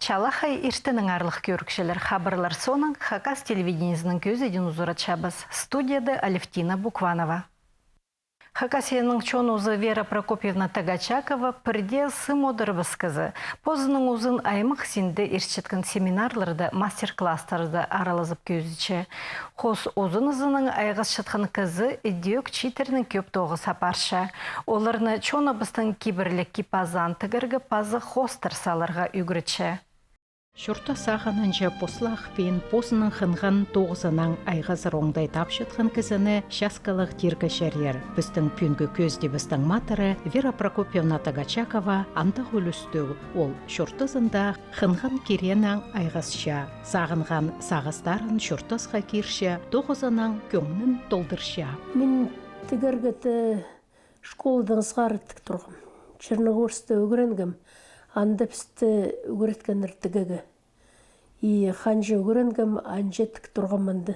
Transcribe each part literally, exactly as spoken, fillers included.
Чалахай иртеннең, аарлығ кӧрігҷілер. Хабарлар соонаң Хакас телевидениезінің кӧзідиин узаратчабыс. Студияда Алевтина Букванова. Хакасияның чон узы Вера Прокопьевна Тогочакова пірдее сым одырыбыс кізі. Позының узын аймах синде иртчеткен семинарларда, мастер-класстарда аралазып кӧзітче. Хоос узынызынаң айғасчатхан кізі ідӧк чииттернең кӧп тоғыс апарча. Оларны чоныбыстың кибірліг кип-азаан тігерге паза хоостар саларға ӱгретче. Чуртас ағынынҷа послах пин позының хынған тоғызынаң айғазар оңдай тапчатхан кізіні часкалығ тирге чарир. Пістің пӱӱнгі кӧзідібістің матыры Вера Прокопьевна Тогочакова андағ ӱлӱстіг. Ол чуртазында хынған киренең айғасча, сағынған сағыстарын чуртасха кирче, тоғызынаң кӧңнін толдырча. Мин тігерге тее школадаң сығара тік турғам. Черногорскта ӱгренгем, анда пісті ӱгреткеннер тігеге. И ханҷа ӱгренгем, анҷа тік турғам анда.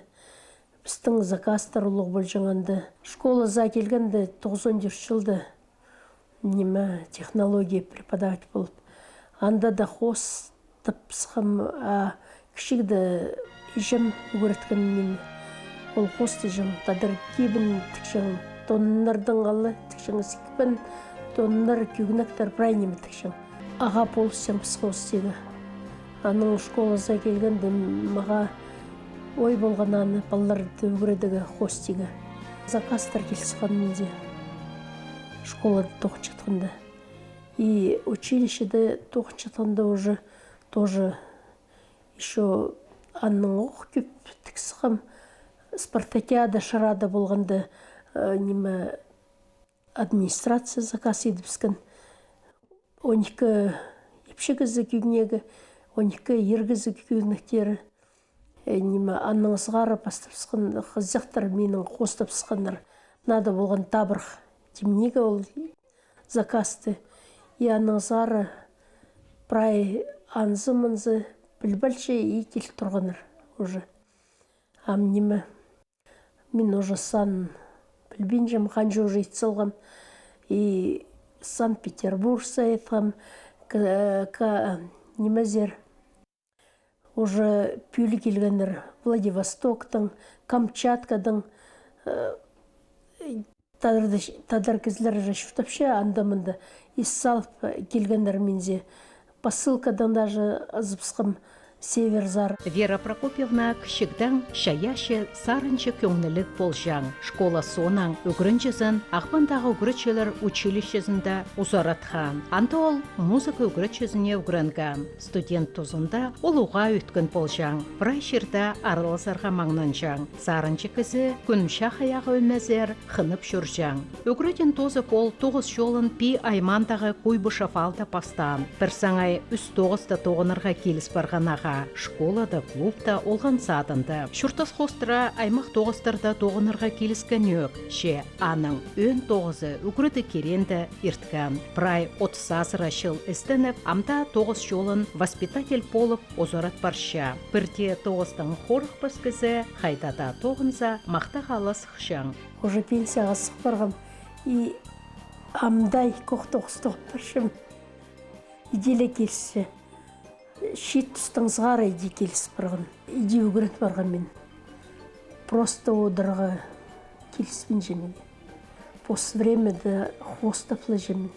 Пістің заказтар улуғ полҷаң анда. Школазар килгенде, тоғызон тӧрт чылда, ниме, технология преподавать полып. Анда даа хоос тапсхам, а кічігде іҷем ӱгреткен мині. Ол хоос тікчең, тадар кибін тікчең, тоннардаң ала тікчең, сикпен, тоннар, кӧгенектер, прай ниме тікчең. Ағаа полысчаң піс хоос тиге. Анаң школазар килгенде, мағаа ой полған аны палаларды ӱгредерге хоос тиге. Заказтар киліскен минде. Школада тоғынчатханда. И училищеде тоғынчатханда уже тоже ещё аннаң ох кӧп тік сыххам. Спартакиада, шарада полғанда, э, ниме, администрация заказ идібіскен. Он ікі ипчі кізі кӧгенегі, он ікі ир кізі кӧгенектері. Э, ниме, аннаң сығара пастапсхан хызыхтар минің хоостапсханнар. Надо полған табырах тимнирге ол заказты. И аннаң сығара прай анзы-мынзы пілбелче и кил турғаннар уже. Ам ниме, мин уже сан пілбинчем, ханҷа уже ит салғам. И Санкт-Петербургса итхам, к-, к-, нимезер. Уже пӱӱл килгеннер Владивостоктаң, Камчаткадаң, э, тадар, тадар кізілер же чуртапча анда-мында, ис салып, э, килгеннер минзер. Посылкадаң даже ызыбысхам северзар. Вера Прокопьевна кічігдең чайаачы, сарынҷы кӧңніліг полҷаң. Школа соонаң ӱгренҷізін Ағбандағы ӱгретчілер училищезінде узаратхан. Анда ол музыка ӱгретчізіне ӱгренген. Студент тузында ол уғаа ӧткін полҷаң, прай чирде араласарға маңнанҷаң. Сарынҷы кізі кӱн чахайағы ӧмезер хынып чӧрҷең. Ӱгреден тоозып, ол тоғыс чолын Пии аймаандағы Куйбышев аалда пастаан. Пір саңай ӱс тоғыста тоғынарға киліс парған ағаа. Школада, клубта, олған садында. Чуртас хоостыра аймах тоғыстарда тоғынарға киліскен ӧк. Че аның ӧӧн тоғызы ӱгредіг киреенде ирткен. Прай отыс азыра чыл істеніп, амды тоғыс чолын воспитатель полып узарат парча. Пірдее тоғыстаң хорыхпас кізі хайда даа тоғынза, махтағ алыс чаң. Уже пенсияға сых парғам, и амды кӧк тоғыс тоғынып парчам. Иди ле килісче. Чиит тустаң сығара иди киліс парғам. Иди ӱгрен парғам мин. Просто одырарға киліспинче мин. Пос времяда хоостап ле чӧрчем мин.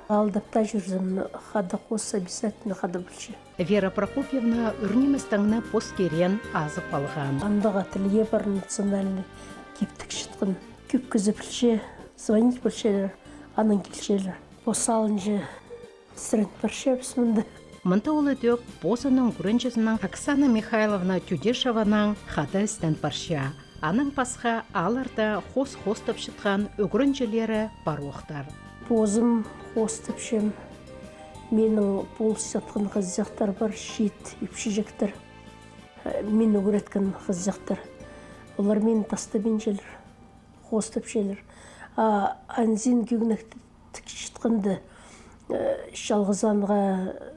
Аалда таа чӧрзем, хада хоос обязательно хада полча. Вера Прокопьевна ӱр ниместең не пос киреен азып алған. Андағ ателье пар, национальный, кип тікчеткен. Кӧп кізі пілче, звонить полчалар, анаң килчелер. Пос алынҷа сірен парчабыс мында. Мында ол ідӧк позының ӱгренҷізінең, Оксана Михайловна Тюдешеванаң хада істен парча. Анаң пасха аалларда хоос хоостапчатхан ӱгренҷілері пар охтар. Позым хоостапчам. Минің полысчатхан хызыхтар пар, чиит ипчіҷектер. Мин ӱгреткен хызыхтар. Олар мині тастабинчалар, хоостапчалар. А анзын кӧгенек тікчеткенде, э, чалғызанға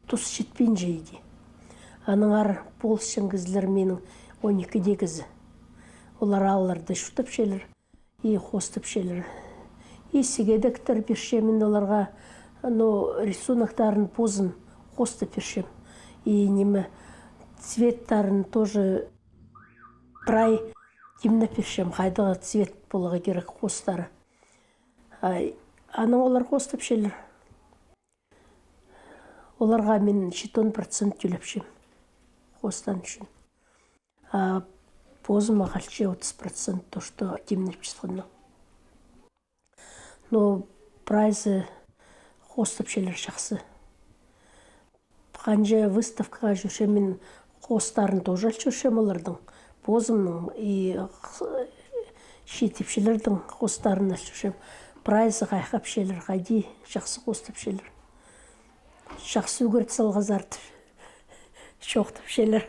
тус читпинче иди. Аннаңар полысчаң кізілер минің он ікі дее кізі. Олар аалларда чуртапчалар и хоостапчалар. И сигедектер пирчем мин оларға, но рисунокнарын позым хостап пирчем. И ниме, цветтарын тоже прай тимнеп пирчем, хайдағ цвет поларға кирек хостары. А, анаң олар хостапчалар. Оларға мин читон процент тӧлепчем хостаан ӱчӱн. А позыма халча отыс процент то, что тимнепчеткеннең. Но прайзы хостапчалар чахсы. Ханҷа выставкаға чӧрчем, мин хостарын тоже ал чӧрчем оларның. Позымның и х-, читіпчілернің хостарын ал чӧрчем. Прайзы хайхапчалар, хайди чахсы хостапчалар. Чахсы ӱгрет салғазар тіп чоохтапчалар.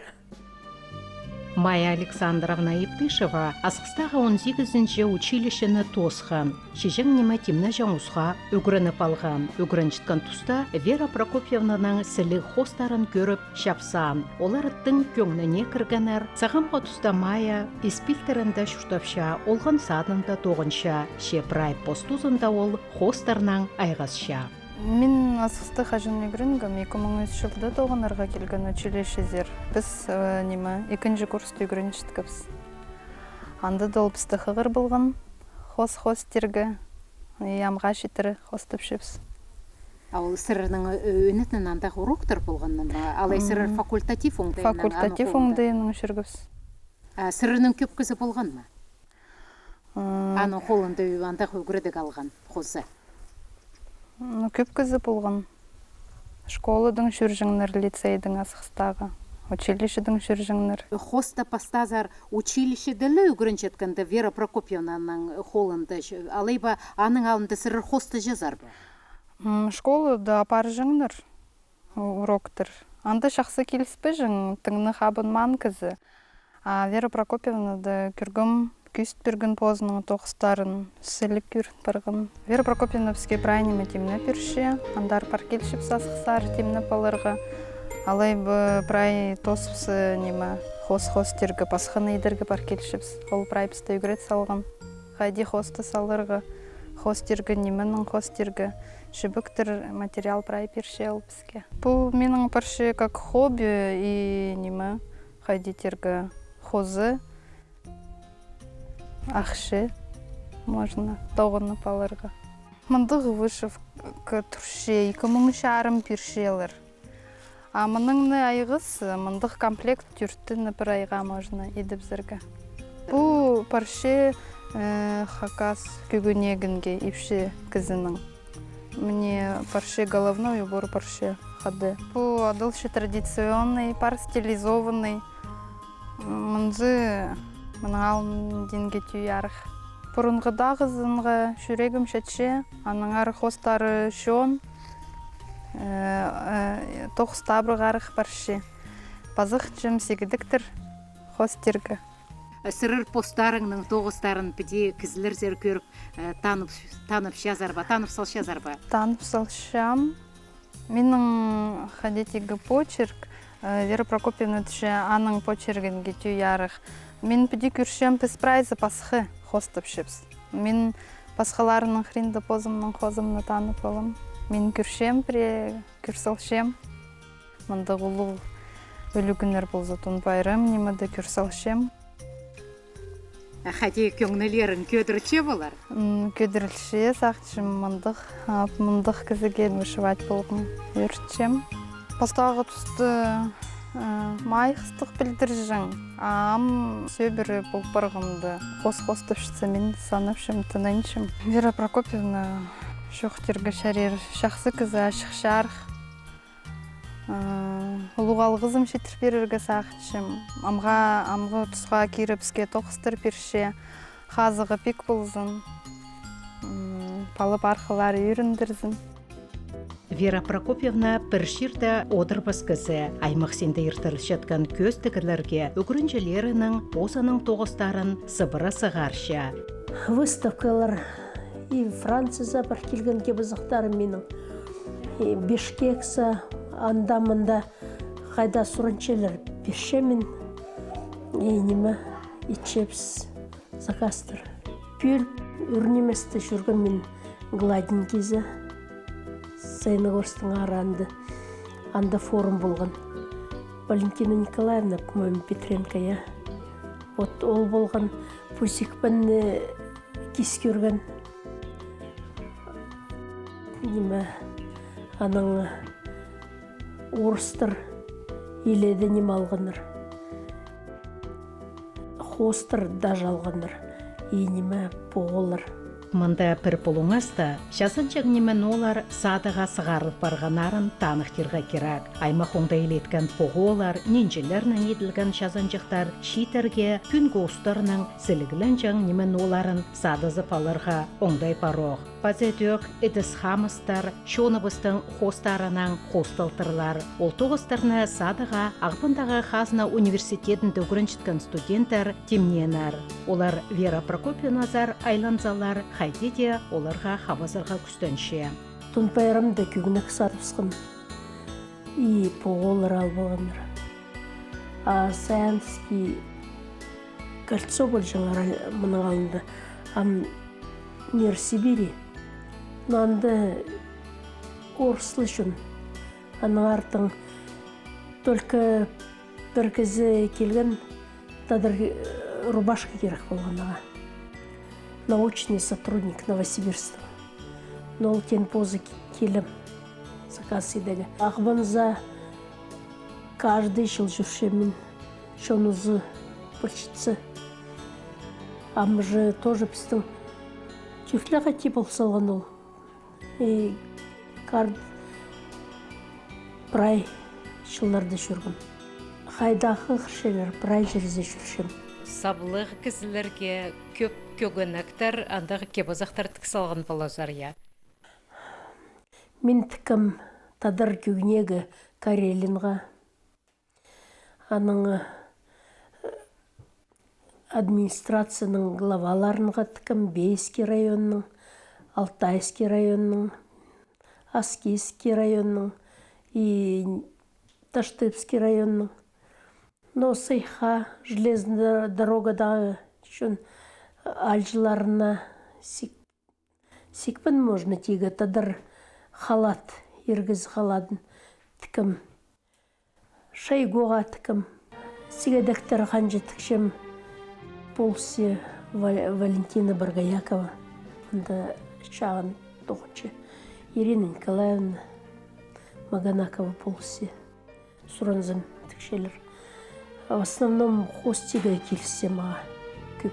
Майя Александровна Иптышева Асхыстағы он сигізінҷі училищені тоосхан. Чиҷең ниме тимнеҷең усха ӱгреніп алған. Ӱгренчеткен туста Вера Прокопьевнаның сіліг хостарын кӧріп чапсаан. Олар тың кӧңніне кіргеннер. Сағамғы туста Майя ис пилтірінде чуртапча, олған садында тоғынча, че прай пос тузында ол хостарнаң айғасча. Мин Асхыста хаҷан ӱгренгем, ікі муң ӱс чылда тоғынарға килген училищезер. Піс, э, ниме, ікінҷі курста ӱгренчеткебіс. Анда даа ол пісті хығыр полған, хос-хос тирге, и амға читіре хостапчабыс. А ол сірернің, э, ӧнетін андағ уроктар полғаннар ма? Алай сірер факультатив оңдайынаң, факультатив оңдайынаң чӧргебіс. А сірернің кӧп кізі полған ма? Аның холында андағ ӱгредіг алған хозы? Ну, кӧп кізі полған. Школадаң чӧрҷеңнер, лицейдең, Асхыстағы, училищедаң чӧрҷеңнер. Хосты пастазар училищеде ле ӱгренчеткенде Вера Прокопьевнаның холында, алай ба аның алнында сірер хосты чазар ба? М, школада апарҷаңнар у-, уроктар. Анда чахсы киліспеҷең, тың ниме хабынмаан кізі. А Вера Прокопьевнада кӧргем, кӧзіт пирген позының тоғыстарын, сіліг ӱгрен парған. Вера Прокопьевна піске прай ниме тимнеп пирче, андар пар килчебіс Асхыссар тимнеп аларға. Алай ба прай тоозыбыс ниме, хос-хос тирге, пасханы идерге пар килчебіс. Ол прай пісті ӱгрет салған. Хайди хосты саларға, хос тирге, нименең хос тирге, чібектер, материал прай пирче ол піске. Пу минің парча как хобби и ниме, хайди тирге, хозы, ахча, можно тоғынып аларға. Мындағ вышивка турча, ікі муң чарым пирчелер. А мының не айғазы, мындағ комплект тӧртті не пір айға можно идібізерге. Пу парча, э, хакас кӧгенегінге ипчі кізінің. Мына парча головной убор парча хада. Пу адалча традиционный, пар стилизованный. Мынзы мының алнындағы тӧӧй арах. Пурунғыдағызынға чӱрегім чатча, аннаңар хостары чоон, э, э, тоғыс табырғарах парча. Пазох чым сигдіктір хос тирге. Сірер постарыңның тоғыстарын піди кізілерзер кӧріп, э, танып, танып чазар ба, танып салчазар ба? Танып салчам. Минің хайди тирге почерк, э, Вера Прокопьевна тіпче, аның почергінге тӧӧй арах. Мин піди кӧрчем, піс прайзы пасха хостапчабыс. Мин пасхаларның хыринда позымның хозымны танып алам. Мин кӧрчем, пірее кӧр салчам. Мындағ улуғ ӱлӱкӱннер полза, Тун пайрам нимеде кӧр салчам. А хайди кӧңнілерің кӧдірілче полар? М, кӧдірілче, сағынчам, мындағ, ап, мындағ кізіге вышивать полғым, ӧрінчем. Пастағы туста, э, майығ хыстығ пілдірҷең, а ам сӧбіре пол парғанда, хос-хостапчатса, мин санапчам, тынанчам. Вера Прокопьевна чоохтирға чарир, чахсы кізі, ачых чарых. Э, улуғ алғызым читір пирерге сағынчам. Амға, амғы тусха кирібіске тоғыстар пирче, хазығы пик ползын. М, пала-пархалар ӧріндірзін. Вера Прокопьевна пір чирде одырбас кізі. Аймах синде иртірілчеткен кӧзідіглерге ӱгренҷілерінің позының тоғыстарын сыбыра сығарча. Выставкалар и Францияза пар килген кип-азахтарым минің. И Бишкекза, анда-мында хайда суранчалар, пирчем мин. И ниме, итчебіс заказтар. Пӱӱл ӱр ниместе чӧргем мин, гладенькийза, Саяногорсктың араанда. Анда форум полған. Валентина Николаевна, по-моему, Петренко, я. Вот ол полған, пу сикпенні кис кӧрген. Ниме, анаң орыстар иледе ниме алғаннар. Хоостар даже алғаннар. И ниме, поғолар. Мында пір полуңас та, чазанҷаң ниме-ноолар садыға сығарыл парғаннарын таныхтирға кирек. Аймах оңдайлатхан поғолар, нинҷелернең иділген чазанҷахтар чииттерге пӱӱнгі устарның сілігленҷең ниме-нооларын садызып аларға оңдай парох. Паза ідӧк ідіс-хамыстар чоныбыстың хоостарынаң хоосталтырлар. Ол тоғыстарны садыға Ағбандағы хазна университедінде ӱгренчеткен студенттер тимнееннер. Олар Вера Прокопьевназар айланзалар, хайди дее оларға хабазарға кӱстенче. Тун пайрамда кӧгенек садыбысхан. И поғолар алып алғаннар. А Саянский кольцо полҷаңнар мының алнында. Ам Мир Сибири. Но анда орыс ла чон. Аның артын только пір кізі килген, тадар, э, рубашка кирек полған аға. Научный сотрудник Новосибирского. Но ол теен позы ки-, килем. Заказ идерге. Ағбанза каждый чыл чӧрчем мин. Чон узы пілчетсе. Ам же тоже пістің тӧртле хати пол салған ол. И кар-, прай чылларда чӧргем. Хайдағ хығырчалар, прай чирзер чӧрчем. Саблығ кізілерге кӧп кӧгенектер, андағы кип-азахтар тік салған поларзар, я? Мин тіккем тадар кӧгенегі Карелинға. Аның, э, администрацияның главаларынға тіккем, Бейский районның, Алтайский районның, Аскизский районның и Таштыпский районның. Но сыйыхха железная дорогадағы чон аалҷыларына сик-, сикпін, можно тирге, тадар халат, ир кізі халадын тіккем. Шайгоға тіккем. Сигедектер ханҷа тікчем. Полысчы Ва-, Валентина Боргоякова. Анда чағын тоғынча. Ирина Николаевна Маганакова полысчы. Суранзам, тікчелер. В основном хоостирға килісче мағаа кӧп.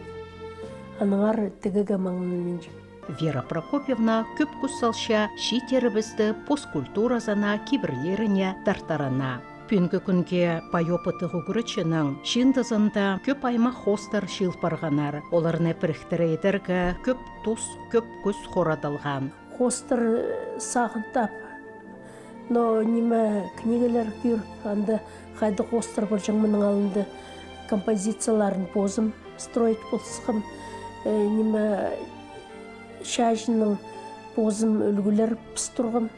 Аннаңар тігерге маңнанминчам. Вера Прокопьевна кӧп кӱс салча чииттерібісті пос культуразына, кибірлеріне тартарына. Пӱӱнгі кӱнге пай опыттығ ӱгретчінің чыындызында кӧп аймах хоостар чыыл парғаннар. Оларны піріктіре идерге кӧп тус, кӧп кӱс хорадылған. Хоостар, э, сағын тап. Но ниме, книгелер кӧріп, анда хайдағ хоостар полҷаң, мының алнында композицияларын позым строить пол сыххам. Э, ниме, чаҷынның позым ӱлгӱлер піс турғам.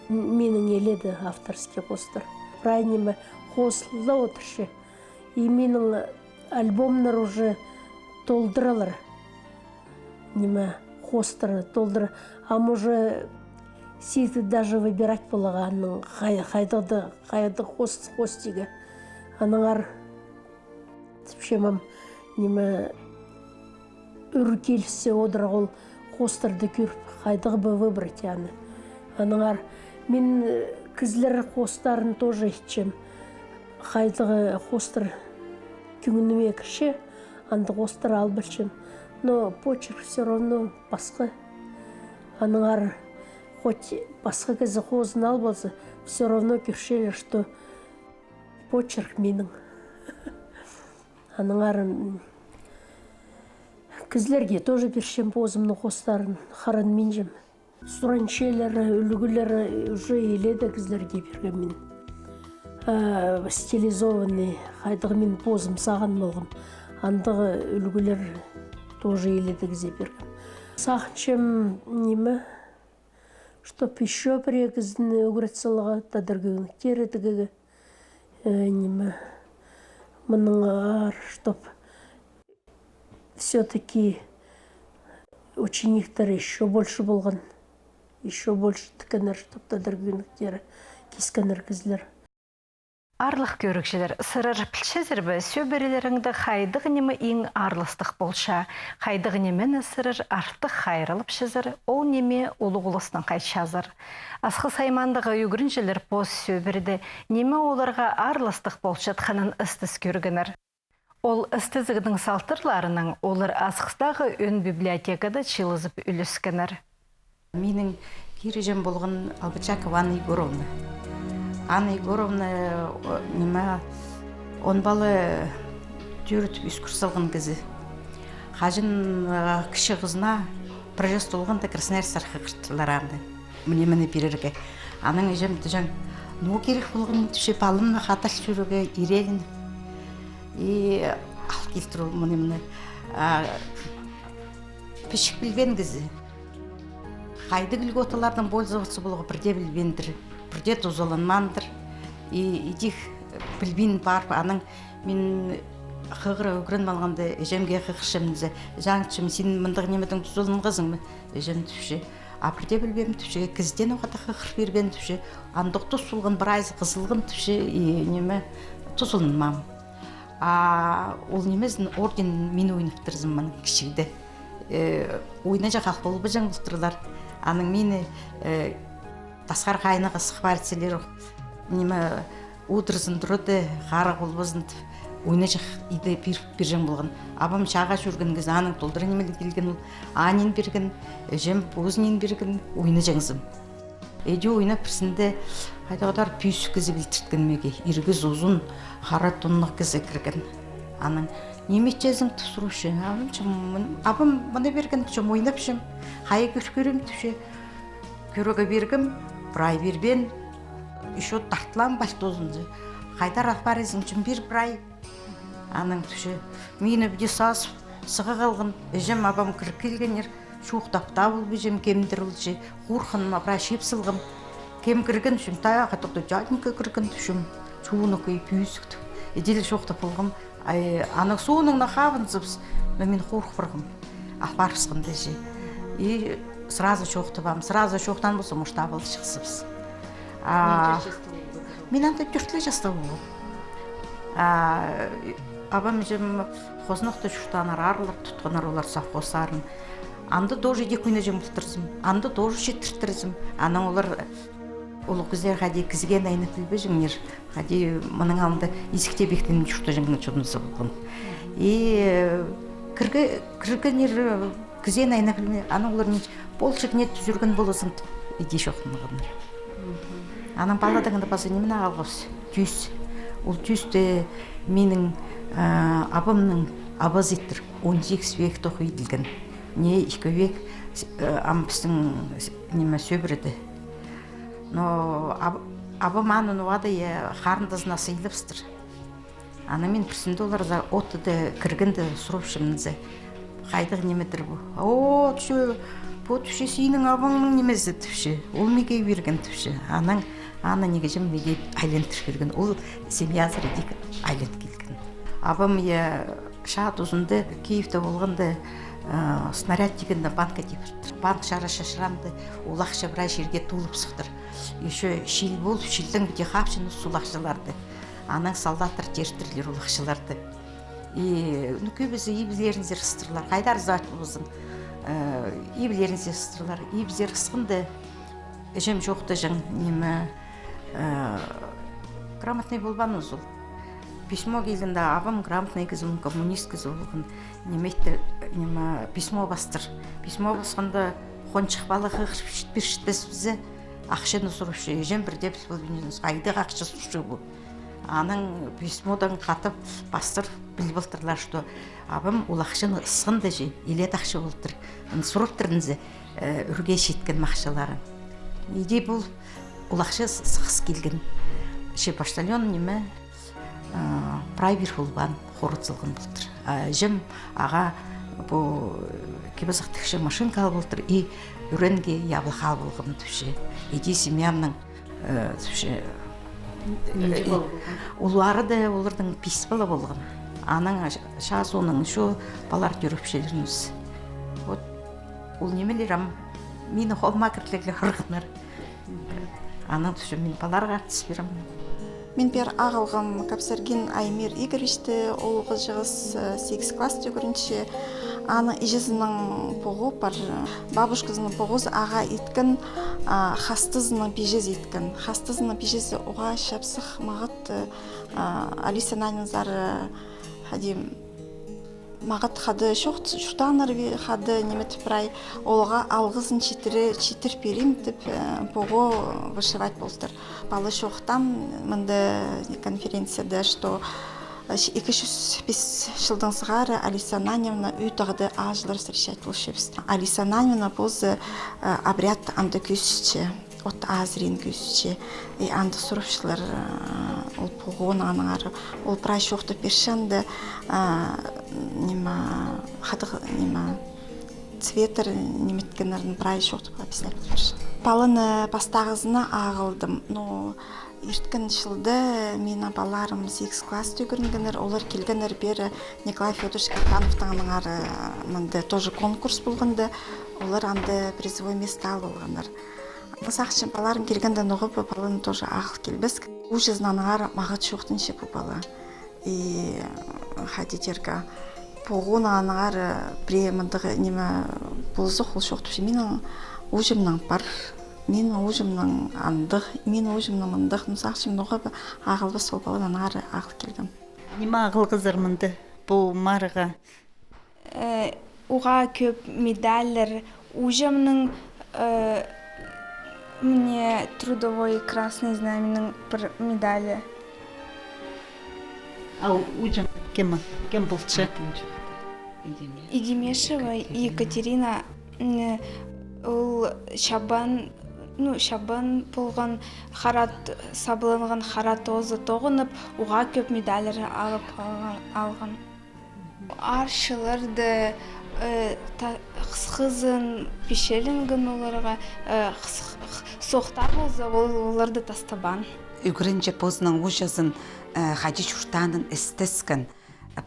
М-, минің иледе авторский хоостар. Прай ниме, хоос ла одырча. И минің альбомнар уже толдыралар. Ниме, хоостар толдыра. Ам уже ситі даже выбирать поларға аннаң хай-, хайдағ-да, хайдағ хоос-, хоостирға. Аннаңар тіпчем ам, ниме, ӱр килісче одырарға ол хоостарды кӧріп, хайдағ ба выбрать аны. Аннаңар мин, э, кізілер хоостарын тоже итчем. Хайдағ хоостар кӧңніме кірче, андағ хоостар алып алчам. Но почерк всё равно пасха. Аннаңар хоть пасха кізі хоозын алып алза, всё равно кӧрчелер, что почерк минің. Аннаңар, м, кізілерге тоже пирчем позымның хоостарын, харанминчем. Суранчалар, ӱлгӱлер уже иледе кізілерге пиргем мин. А, стилизованный, хайдағ мин позым сағын полғам. Андағ ӱлгӱлер тоже иледе кізее пиргем. Сағынчам, ниме, чтоб ещё пірее кізіні ӱгрет саларға, тадар кӧгенектер тігерге. Э, ниме, мынаңар, чтоб всё-таки учениктер ещё больше полған, ещё больше тіккеннер, чтоб тадар кӧгенектер кискеннер кізілер. Аарлығ кӧрігҷілер, сірер пілчезер бе, сӧбірелеріңде хайдағ ниме иң аарластығ полча? Хайдағ нимені сірер артых хайраллапчазар, ол ниме улуғластың хайтчазар? Асхыс аймаандағы ӱгренҷілер пос сӧбіреде ниме оларға аарластығ полчатханын ыстыс кӧргеннер. Ол ыстызығның салтарларынаң олар Асхыстағы ӧӧн библиотекада чыылызып ӱлескеннер. Минің киріҷем полған Албычакова Анна Егоровна. Анна Егоровна, о, ниме, он пала тӧрітіп, ӧскір салған кізі. Хаҷан, а, кічіг хызына пір час толғанда Красноярск сархы хығыртырлар аны. Мына мыны пирерге. Анаң іҷем тіҷең, ну, кирек полған, тіпче, палымны хатал чӧрерге, ирелін. И ал килтір ол мыны, мыны. А, пічік пілбеен кізі. Хайдағ льготалардаң пользоваться поларға пірдее пілбеендір, пірдее тузаланмаандыр. И, идӧк пілбин парып, анаң мин хығыра ӱгреніп алғанда, іҷемге хығырчам зе, іҷем, син мындағ нимедең тузаланғазың ма? Іҷем тіпче, а пірдее пілбеем тіпче, кізідең оғаа даа хығыр пирбеем тіпче, андох тус полған, прайзы хызылған тіпче, и ниме, тузаланмаам. А ол нимезін, орден, мин ойнаптырзым мының кічігде. Э, ойнаҷах ах полбаҷаң полтырлар. Анаң мині, э, тасхар хайнығ сыхпарцелер, ниме, удурзын турады, харығ полбазын тіп, ойнаҷах иді пир-, пирҷең полған. Абам чааға чӧрген кізі, аның толдыра нимелер килген ол. Анин пирген, іҷем позынин пирген, ойнаҷаңзым. Іди ойнап, пірсінде хайдағ-да пӧзік кізі пілдірткен меге. Иргіз узун, хара тоннығ кізі кірген. Анаң, ниме итчезің тіп сурча. Абам, чым, мын-, абам мыны пирген, чым, ойнапчам. Хайа кӧр-, кӧрем тіпче. Кӧрерге пиргем, прай пирбеен, ещё тартылаам пальтозын зе. Хайдар апарызың, чым, пир прай. Анаң тіпче, мині піди сазып, сығып алған, іҷем, абам кір килгеннер, чоохтап таа полбаҷам, кемдір ол че, хорыхханым, прай чип салғам. Кем кірген, чым, тайаға тохта, дяденька кірген, тіпчем, чоныкі, пӧзік тіп. Іди ле чоохтап полғам, ай, анаң соонаң на хабынзыбыс, но мин хорых парғам. Ах парыбысханда че. И сразу чоохтабаам, сразу чоохтаан полза, может, табылчахсыбыс. А, нинҷе часта полдың? Мин анда тӧрт ле часта полғам. А, абам, іҷем хозынахта чуртааннар, аарлар тутханнар олар, совхозтарын. Анда тоже идӧк ойнаҷаң полтырзым, анда тоже читіртірзім. Анаң олар, улуғ кізілер, хайди кізее айланып пілбеҷеңнер, хайди мының алнында изікте пиктеніп чуртаҷаң чонназы полған. И, э, кірге-, кіргеннер, э, кізее айланып пілбеен, анаң олар мин полчык не тӱзірген поларзың тіп, іди чоохтанғаннар. Анаң паладаң анда паза ниме алғабыс? Тӱс. Ол тӱсті минің, э, абамның абазы иттір, он сигіс век тоғыс иділген. Не ікі век, э, ам пістің, ниме, сӧбіреде. Но аб-, абам аны, ну, ада, я, харындазына сыйлабыстыр. Аны мин пірсінде олар за отты да кіргенде сурапчам зе, хайдағ нимедір пу? О, тіпче, пу, тіпче, синің абаңның нимезі, тіпче. Ол меге пирген, тіпче. Анаң аны ниме, іҷем меге айландыр пирген. Ол семьязар идӧк айлан килген. Абам, я, чаа тузында Киевте полғанда, э, снаряд тигенде банка тибіртір. Банк чара чачырғанда, ол ахча прай чирге толып сыхтыр. Ещё чил полып, чилдең піди хапчаң ол ахчаларды. Анаң солдаттар тиртірлер ол ахчаларды. И, ну, кӧбізі ибізерінзер ыстырлар. Хайдар зат ползын, э, ибізерінзер ыстырлар. Ибізер ысханда, іҷем чоохтаҷаң, ниме, э, грамотный полбаан озыл. Письмо килгенде, абам грамотный кізі, коммунист кізі полған. Ниме иттір, ниме, письмо пастыр. Письмо пасханда, хончых пала хығырып чит-, пирчетпес пізе, ахчаны сурапча, іҷем пірдее піл полбинча, хайдағ ахча сурча пу. Анаң письмодаң хатап пастыр, піл полтырлар, что абам ол ахчаны ысханда че, илееде ахча полтыр. Аны сураптыр зе, э, ӱрге читкен ахчаларын. Иди пу ол ахча с-, сығыс килген. Че почтальон ниме, э, прай пир полбаан, хорат салған полтыр. А іҷем ағаа пу, э, кип-азах тікче машинка ал полтыр, и ӱренге яблах ал полған тіпче. Иди семьямның, э, тіпче, э, улары да олардың пис пала полған. Анаң ча-, чаа соонаң чо палалар тӧріпчелеріміс. Вот ол нимелер ам минің холыма кірерліг ырғыннар. Анаң тӱзім мин палаларға артыс пирем. Мин пеер ағылғам Капсаргин Аймир Игоревичті, ол ағылҷағас, э, сигіс класста ӱгренче. Аның іҷезінің поғы пар, бабушказының поғызы ағаа иткен, а, хастазының пиҷезі иткен. Хастазының пиҷезі уғаа чапсых мағат, э, а, Алиса Ананьевназар, э, хайди, мағат хада чоох-, чуртааннар, хада ниме тіп прай, олға алғызын читіре-, читір пирим тіп, э, поғы вышивать полтыр. Пала чоохтаан мында конференцияда, что, э, ікі чӱс пис чылдаң сығара Алиса Ананьевна ӱй тағда аалҷылар встречать полчабыс. Алиса Ананьевна позы, э, обряд анда кӧзітче. От азырин кӧзітче. И анда сурапчалар, э, ол поғыны аннаңар, ол прай чоохтап пирче анда, э, ниме, хадығ, ниме, цветтер, ниме иткеннерін прай чоохтап объяснять пирче. Паланы пастағызына ағылдым. Но ирткен чылда минің палаларым сигіс класста ӱгренгеннер, олар килгеннер пеер Николай Фёдорович Катановтың аннаңар, э, мында тоже конкурс полғанда, олар анда призовой место алып алғаннар. Сағынчам, палаларым килгенде ноға пу паланы тоже ағыл килбес. Ууҷазын аннаңар мағат чоохтанча пу пала. И, хайди тирге, поғыны аннаңар, э, пірее мындағ ниме полза, ол чоохтапча: минің ууҷамның пар, минің ууҷамның андағ, минің ууҷамның мындағ. Ну, сағынчам, ноға ба ағылбас, ол паланы аннаңар ағыл килгем. Ниме ағылғазар мында, пу марығға? Э, уғаа кӧп медальлер, ууҷамның, э, мына, трудовой Красный Знаменің пір медалі. А ууҷаң кем, кем полча? Идимешева Екатерина, м, ол чабан, ну, чабан полған, хара т-, сабланған, хара тоозы тоғынып, уғаа кӧп медальлер алып алған, алған. Арчыларды, э, та-, хысхызын пичелінген оларға, э, хыс-, х-, сохта полза, ол, оларды тастабаан. Ӱгренҷі позының ууҷазын, э, хайди чуртаанын істескен.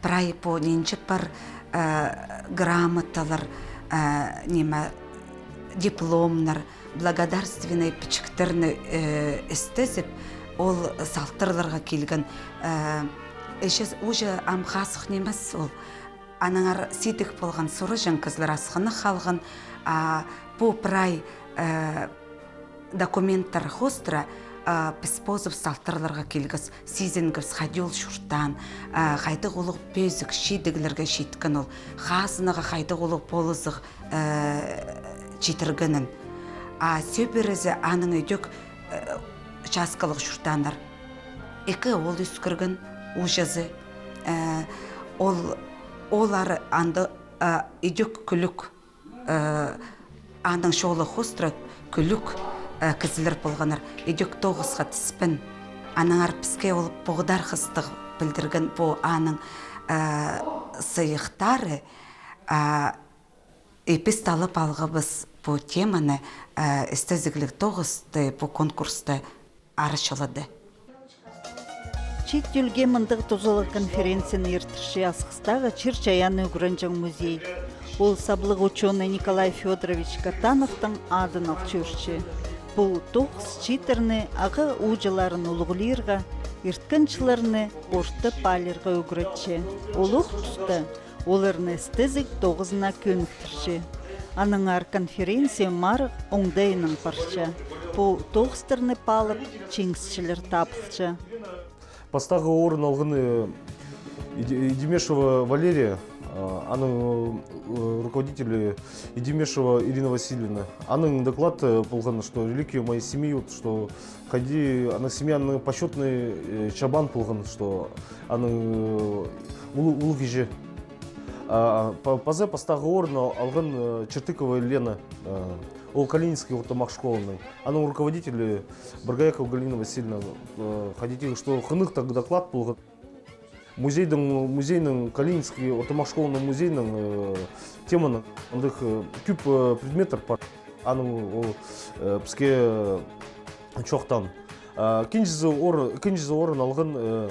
Прай пу нинҷе пар, э, грамоталар, э, ниме, дипломнар, благодарственный пічіктерні, э, істезіп, ол салтырларға килген. Э, іҷе, ууҷа ам хазых нимес ол. Аннаңар сидік полған сурыҷаң кізілер асхынах халған, а пу прай, э, документтер хоостыра, а, піс позыбыс салтырларға килгебіс, сизінгебіс, хайди ол чуртаан, а, хайдағ улуғ пӧзік чидіглерге читкен ол, хазнаға хайдағ улуғ полызығ, э, читіргенін. А сӧбірезі аның ідӧк, э, часкалығ чуртааннар. Ікі оол ӧскірген ууҷазы. Э, ол, олар анда, э, ідӧк кӱлӱк, э, аның чолы хоостыра кӱлӱк, э, кізілер полғаннар. Ідӧк тоғысха тіспин. Аннаңар піске ол поғдархастығ пілдірген пу аның, э, сыйыхтары, а, и піс таллап алғабыс пу теманы, э, істезігліг тоғысты пу конкурста арачылады. Чиит ӧлге мындағ тузалығ конференцияны иртірче Асхыстағы чир-чайаан ӱгренҷең музей. Ол саблығ учёный Николай Фёдорович Катановтың адын ал чӧрче. Пу тоғыс чииттерні, ағаа ууҷаларын улуғлирға, ирткен чылларны орта паалирға ӱгретче. Улуғ туста оларны істезіг тоғызына кӧніктірче. Аннаңар конференция марығ оңдайынаң парча. Пу тоғыстарны паалап, чиңісчілер табылча. Пастағы орын алған, э, Иди-, Идимешева Валерия, а, аның, э, руководителі Идимешева Ирина Васильевна. Аның доклад, э, полған, что реликвия моей семьи, вот, что хайди аның семьяның почётный, э, чабан полған, что аның, э, улу-, улуғ іҷе. А, па-, паза пастағы орын ал-, алған, э, Чертыкова Елена, э, ол Калининский ортымах школаның. Аның руководителі Боргоякова Галина Васильевна, э, хайди тирге, что хынығ тағ доклад полған. Музейдің, музейнің, Калининский ортымах школаның музейнің, э, теманың, андағ, э, кӧп, э, предметтер пар. Аның ол, э, піске, э, чоохтаан. А, ікінҷізі ор-, ікінҷізі орын алған, э,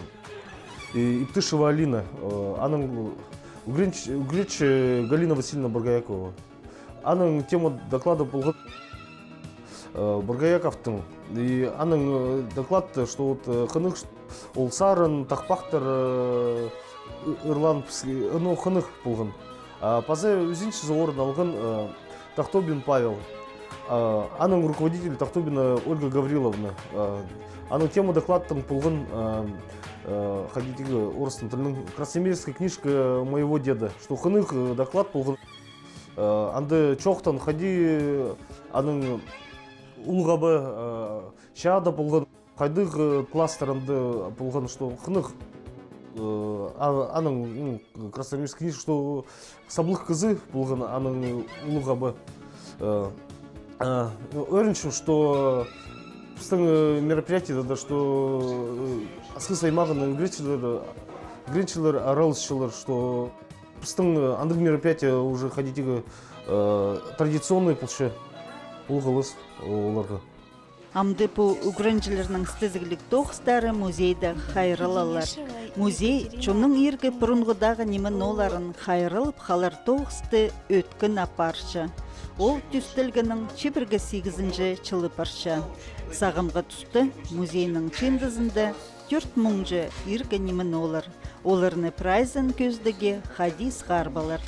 и-, Иптышева Алина. Э, аның ӱгренч-, ӱгретчі Галина Васильевна Боргоякова. Аның тема доклада полған, Э, Бургояковтың. И аның, э, доклад, что вот, э, хынығ, ш-, ол сарын, тахпахтар, э, ы-, ырланып, с-, э, ну, хынығ полған. А паза ӱзінчізі орын алған, э, Тахтобин Павел. А, аның руководитель Тахтобина Ольга Гавриловна. А, аның тема докладтың полған, э, э, хайди тігі орыстың тілінең «Красномерская книжка моего деда», что хынығ, э, доклад полған. Э, анда чоохтаан хайди, э, аның улуғ аба, э, чаада полған, хайдағ, э, класстар анда полған, что хынығ, э, а-, аның, ну, Красномерская книжка, что саблығ кізі полған аның улуғ аба. Э, э, ӧрінчем, что пістің, э, мероприятиеде, что, э, Асхыс аймағының ӱгретчілері, ӱгретчілер араласчалар, что пістің, э, андағ мероприятие уже хайди тігі, э, традиционный полча, улуғ алғыс оларға. Амды пу ӱгренҷілернің істезігліг тоғыстары музейде хайраллалар. Музей чонның иргі пурунғыдағы ниме-ноларын хайраллап халар тоғысты ӧткін апарча. Ол тӧстелгеннең чибіргі сигізінҷі чылы парча. Сағамғы туста музейнің чыындызында тӧрт муңҷа иргі ниме-нолар. Оларны прайзын кӧзідерге хайди сығарып алар.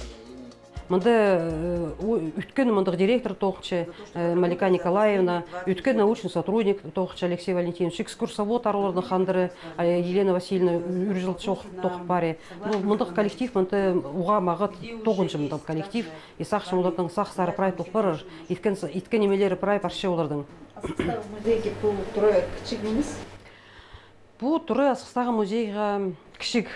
Мында, э, у-, ӧткені мындағ директор тоғынча, э, Малика Николаевна, ӧткені научный сотрудник тоғынча Алексей Валентинович, экскурсовод оларның хандыры, а, Елена Васильевна, ӱр чыл чоох тоғын пари. Ну, мындағ коллектив мында уғаа мағат тоғынча мындағ коллектив. И сағынчам, оларның сағыстары прай тол парар, иткен с-, иткен нимелері прай парча оларның. Асхыстағы музейге пу тура кічіг нимес? Пу тура Асхыстағы музейға кічіг.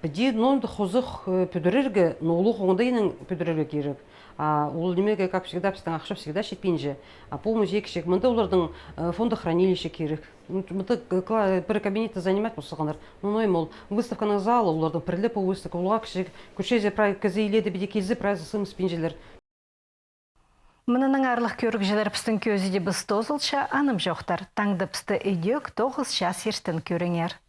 Піди, ну, анда хозых, э, пӱдірерге, ну, улуғ оңдайнаң пӱдірерге кирек. А ол нимеге, как всегда, пістің ахча всегда читпинче. А пу музей кічіг. Мында оларның, э, фондохранилище кирек. Ну, мында к-, кла-, пір кабинетті занимать полза сағынар. Ну, ну, им ол выставканың залы, оларның пірле пу выставка, улуғ кічіг, кӧрчезер, прай кізі иледе піди килзе, прай сымыспинчалар. Мынынаң, аарлығ кӧрігҷілер, пістің кӧзідібіс тоозылча, анымҷохтар. Таңда пісті идӧк тоғыс час иртен кӧріңер.